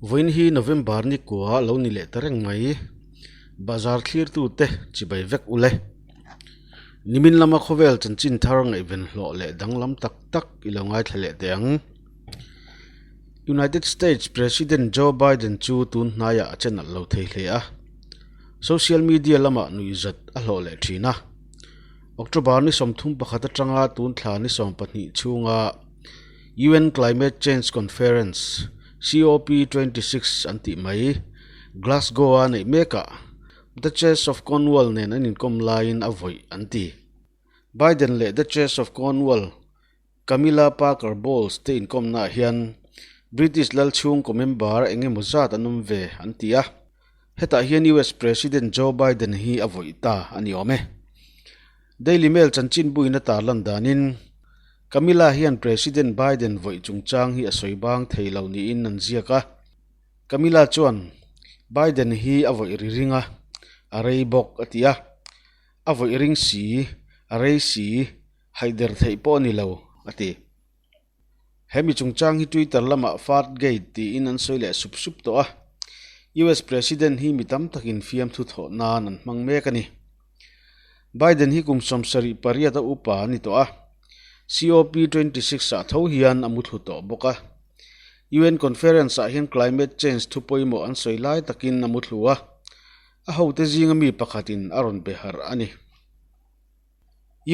Vawiin hi November ni kua lo ni leh ta reng mai. Bazar thlirtute chibai vek ule. Nimin lama khawvel chanchin thar ngaihven hlawh leh danglam tak tak i lo ngaithla leh teh ang. United States President Joe Biden chu tun hnaiah a che nalh lo thei hle a. Social media lamah nuihzat a hlawh leh thin a. October ni 31 atanga tun thla ni 12 chhunga UN Climate Change Conference, COP26 an tih mai, Glasgow-a neih mekah Duchess of Cornwall nen an inkawm laiin a vawih an ti. Biden leh Duchess of Cornwall Camilla Parker Bowles te inkawmnaah hian British lal chhungkaw member eng emaw zat an awm ve an ti a, hetah hian US President Joe Biden hi a vawih ta a ni awm e. Daily Mail chanchinbuin a tarlan danin Camilla hian President Biden vawih chungchang hi a sawi bang thei lo niin an ziak a. Camilla chuan, Biden hi a vawih ri ring a, a rei bawk, a ti a. A vawih ring si, a rei si, haihder theih pawh a ni lo, a ti. He mi chungchang hi Twitter lamah Fartgate tiin an sawi leh sup sup tawh a. US President hi mi tam takin fiamthu thawh nan an hmang mek a ni. Biden hi kum 78 a upa a ni tawh a, COP 26 ah tho hian a muthlu tawh bawk a. UN conference ah hian climate change thu pawimawh an sawi lai takin a muthlu a, a hote zinga mi pakhatin a rawn be harh a ni.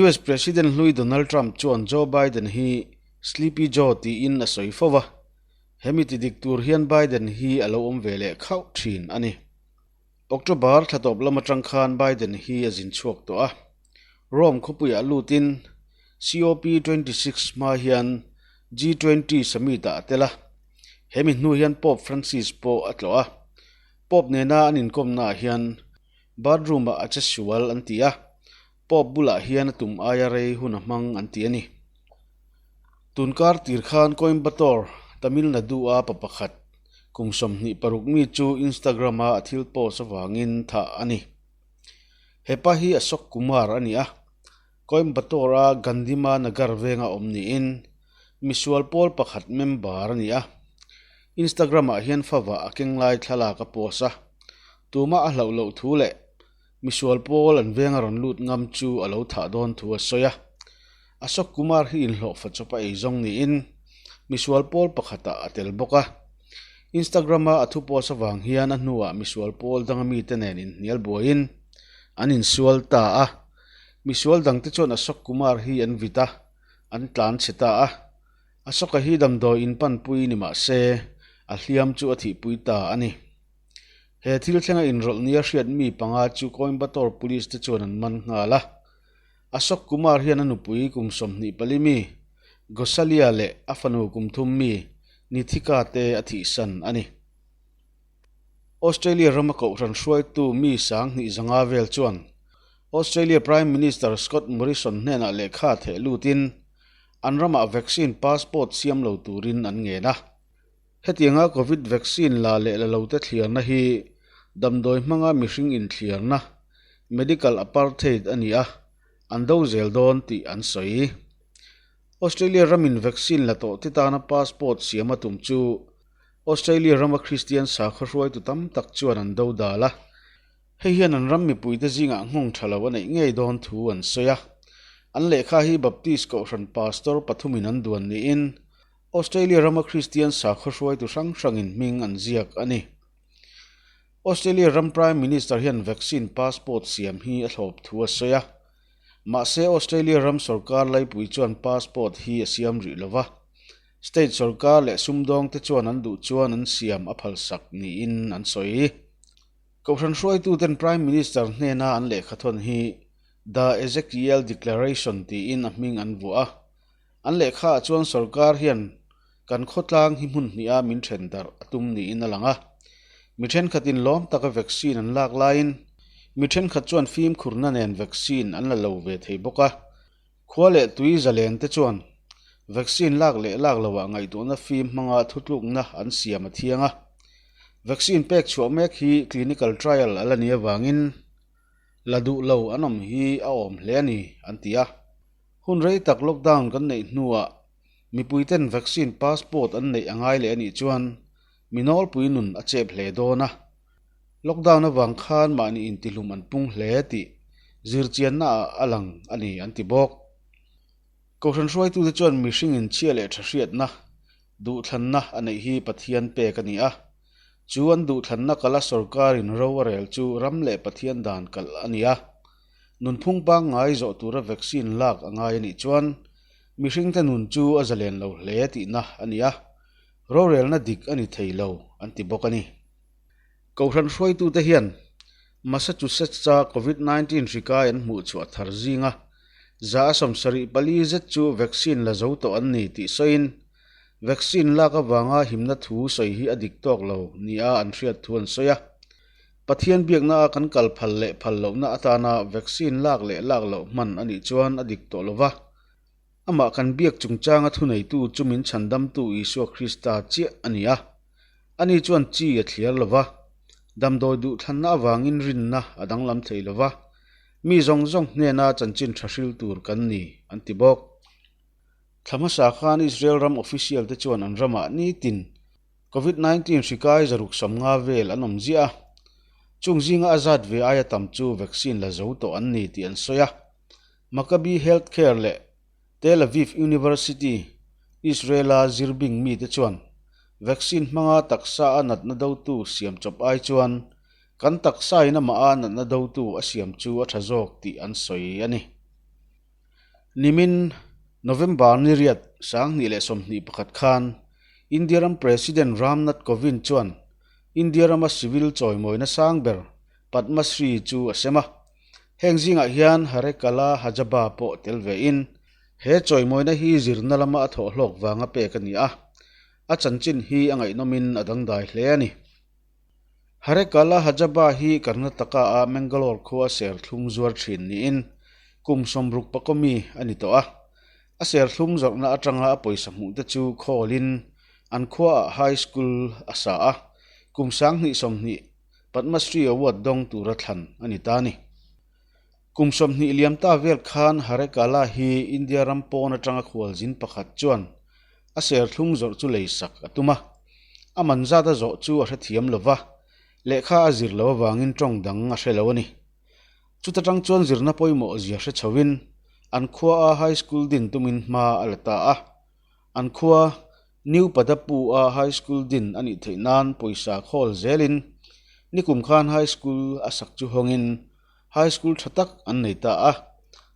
US President hlui Donald Trump chuan Joe Biden hi Sleepy Joe tiin a sawi fo va, hemi ti dik tur hian Biden hi a lo awm ve leh khauh thin a ni. October thla tawp lam atang khan Biden hi a zin chhuak tawh a, Rome khawpuiah lutin COP 26 hma hian G20 summit-ah a tel a, hemi hnu hian Pope Francis pawh a tlawh a, Pope nena an inkawmnaah hian bathroom-ah a che sual an ti a, Pope bulah hian a tum aia rei hun a hmang an ti a ni. Tunkar tir khan Coimbatore, Tamil Nadu-a pa pakhat, kum 26 mi chu Instagram-a a thil post avangin thah a ni. He pa hi Ashok Kumar a ni a, Coimbatore-a Gandhima Nagar venga awm niin misual pawl pakhat member a ni a. Instagram-ah hian fava a keng lai thlalak a post a, tumah a hlauh loh thu leh Misual pawl an venga rawn lut ngam chu a lo thah dawn thu a sawi a. Ashok Kumar hi inhlawhfa chawp a ei zawng niin misual pawl pakhatah a tel bawk a. Instagram-a a thu post avang hian a hnuah misual pawl danga mite nen inhnial buaiin an insual ta a. Misual dangte chuan Ashok Kumar hi an vit a, an tlan chhe ta a. Ashoka hi damdawi inpanpui ni mah se a hliam chu a thihpui ta a ni. He thil thlenga inrawlh nia hriat mi panga chu Coimbatore Police te chuan an man nghal a. Ashok Kumar hian a nupui kum 24 mi Gosalia leh a fanu kum 3 mi Nithika te a thihsan a ni. Australia rama kohhran hruaitu mi 2500 vel chuan Australia Prime Minister Scott Morrison hnenah lehkha theh lutin an ramah vaccine passport siam lo turin an ngen a. Hetianga Covid vaccine la leh la lote thliarna hi damdawi hmanga mihring inthliarna, medical apartheid, a ni a, an do zel dawn tih an sawi. Australia ramin vaccine la tawh te tana passport siam a tum chu Australia rama Kristian sakhaw hruaitu tam tak chuan an do dal a, hei hian an ram mipuite zingah nghawng tha lo a neih ngei dawn thu an sawi a. An lehkha hi Baptist kohhran pastor pathumin an duan niin Australia rama Kristian sakhaw hruaitu hrang hrangin hming an ziak a ni. Australia ram Prime Minister hian vaccine passport siam hi a thlawp thu a sawi a. Mahse Australia ram sorkar laipui chuan passport hi a siam rih lova. State sorkar leh sumdawngte chuan an duh chuan an siam a phalsak niin an sawi. Kohhran hruaituten Prime Minister hnena an lehkhathawn hi The Ezekiel Declaration tiin a hming an vuah a. An lehkhaah chuan sorkar hian kan khawtlang hi hmun hniha min then darh a tum niin a lang a. Mi thenkhatin lawm taka vaccine an lak laiin mi thenkhat chuan fimkhurna nen vaccine an la lo ve thei bawk a. Khua leh tui zalen te chuan vaccine lak leh lak loah ngaihtuahna fim hmanga thutlukna an siam a thiang a. Vaccine pek chhuah mek hi clinical trial a la ni avangin la duh lo an awm hi a awm hle a ni, an ti a. Hun rei tak lockdown kan neih hnuah mipuiten vaccine passport an neih a ngai leh a nih chuan Mi nawlpui nun a chep hle dawn a. Lockdown avang khan mahni intihlum an pung hle tih zirchianna ah a lang a ni an ti bawk. Kohhran hruaitute chuan mihring inchhia leh tha hriatna, duhthlanna a neih hi Pathian pek a ni a. Chu an duhthlanna kala sawrkarin ro a rel chu ram leh Pathian dan kalh a ni a. Nunphung pangngai zawh tura vaccine lak a ngai a nih chuan mihringte nun chu a zalen lo hle tihna a ni a, rorelna dik a ni thei lo an ti bawk a ni. Kohhran hruaitute hian Massachusetts-a Covid 19 hri kai an hmuh chhuah thar zinga 174 zet chu vaccine la zo tawh an ni tih sawiin vaccine lak avanga himna thu sawi hi a dik tawk lo nia an hriat thu an sawi a. Pathian biakna a kan kal phal leh phal lohna atana vaccine lak leh lak loh hman a nih chuan a dik tawh lo va. Amah kan biak chungchanga thuneitu chu min chhandamtu Isua Krista chiah a ni a. Ani chuan chi a thliar lo va, damdawi duhthlanna avangin rinna a danglam thei lo va, mi zawng zawng hnena chanchin tha hril tur kan ni, an ti bawk. Thla hmasa khan Israel ram official te chuan an ramah nitin Covid 19 hri kai 150 vel an awm ziah a, chung zinga a zat ve aia tam chu vaccine la zo tawh an ni tih an sawi a. Maccabi Healthcare leh Tel Aviv University, Israel-a zirbing mite chuan vaccine hmanga taksa a natna dotu siam chawp ai chuan kan taksain amah a natna dotu a siam chu a tha zawk tih an sawi a ni. Nimin November ni riat 2021 khan India ram President Ram Nath Kovind chuan India rama civil chawimawina sang ber Padma Shri chu a sem a. Heng zingah hian Harekala Hajaba pawh tel vein he chawimawina hi zirna lama a thawh hlawk vanga pek a ni a, a chanchin hi a ngaihnawmin a dangdai hle a ni. Harekala Hajaba hi Karnataka-a Mangalore khua serthlum zuar thin niin kum 60 pakawmi a ni tawh a, a serthlum zawrhna atanga a pawisa hmuhte chu khawlin an khuaah High School a sa a, kum 2020 Padma Shri Award dawng tura thlan a ni ta a ni. Kum 20 liam ta vel khan Harekala hi India ram pawn atanga khualzin pakhat chuan a serthlum zawrh chu lei sak a tum a. A man zat a zawh chu a hrethiam lo va, lehkha a zir lo avangin tawng dang a hre lo a ni. Chuta tang chuan zirna pawimawh zia hre chhoin an khuaa high school din tumin hma a la ta a. An khua New Padapu-a High School din a nih theih nan pawisa khawl zelin nikum khan High School a sak chu hawngin High School tha tak an nei ta a.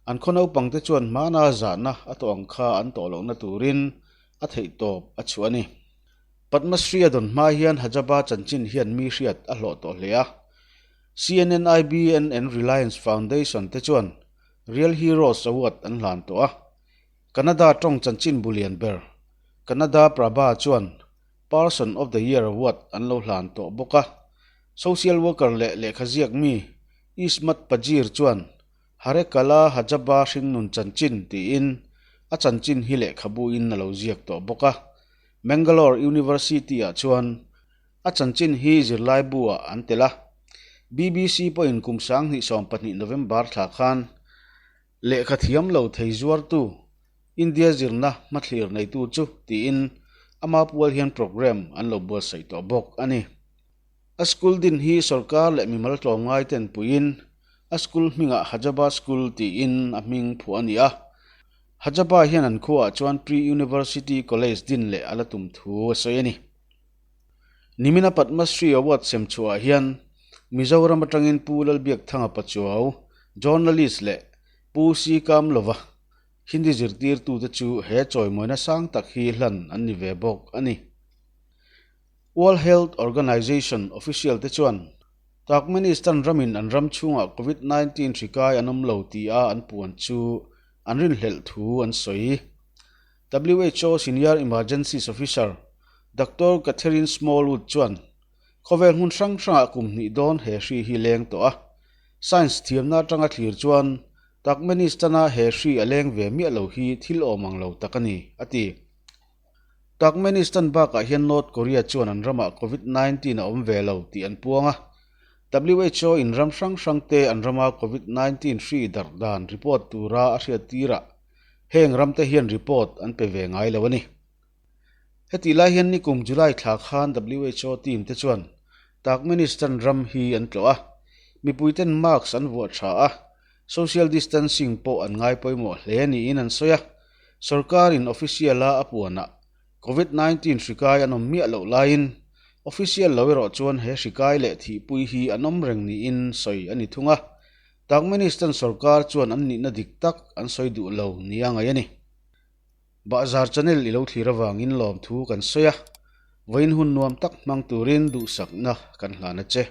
An khaw naupangte chuan hmana zahna a tawh ang kha an tawh lohna turin a theihtawp a chhuah a ni. Padma Shri a dawn hma hian Hajaba chanchin hian mi hriat a hlawh tawh hle a. CNN, IBN and Reliance Foundation te chuan Real Heroes Award an hlan tawh a. Canada tawng chanchin bu lian ber, Canada Prabha chuan Person of the Year Award an lo hlan tawh bawk a. Social worker leh lehkha ziak mi Ismat Pajir chuan Harekala Hajaba hringnun chanchin tiin a chanchin hi lehkhabuin a lo ziak tawh bawk a. Mangalore University-ah chuan a chanchin hi zirlaibu-ah an tel a. BBC pawhin kum 2012 November thla khan Lehkha thiam lo thei zuartu, India zirna hmathlir neitu chu tiin ama pual hian programme an lo buatsaih tawh bawk a ni. A school din hi sorkar leh mimal tlawmngai ten puiin a school hmingah Hajaba School tiin a hming phuah a ni a. Hajaba hian an khuaah chuan Pre-University College din leh a la tum thu a sawi a ni. Nimina Padma Shri Award sem chhuahah hian Mizoram atangin Pu Lalbiakthanga Pachuau, journalist leh Pu C Kamlova, Hindi zirtirtute chu he chawimawina sang tak hi hlan an ni ve bawk a ni. World Health Organization official te chuan Turkmenistan ramin an ram chhungah Covid 19 hri kai an awm lo tia an puan chu an rinhlelh thu an sawi. WHO Senior Emergencies Officer Doctor Catherine Smallwood chuan khawvel hmun hrang hrangah kum hnih dawn he hri hi leng tawh a. Science thiamna atanga thlir chuan Turkmenistan-a he hri a leng ve miah lo hi thil awm ang lo tak a ni, a ti. Turkmenistan bakah hian North Korea chuan an ramah Covid 19 a awm ve lo tih an puang a. WHO in ram hrang hrangte an rama Covid 19 hri darh dan report tura a hriat tirah Heng ramte hian report an pe ve ngai lo a ni. Hetih lai hian nikum July thla khan WHO team te chuan Turkmenistan ram hi an tlawh a, mipuiten mask an vuah tha a, social distancing pawh an ngai pawimawh hle niin an sawi a. Sorkarin official-a a puanah Covid 19 hri kai an awm miah loh laiin official lo erawh chuan he hri kai leh thihpui hi an awm reng niin sawi a ni thung a. Turkmenistan sorkar chuan an nihna dik tak an sawi duh lo nia ngaih a ni. Bahzar channel i lo thlir avangin lawmthu kan sawi a, vawiin hun nuam tak hmang turin duhsakna kan hlan a che.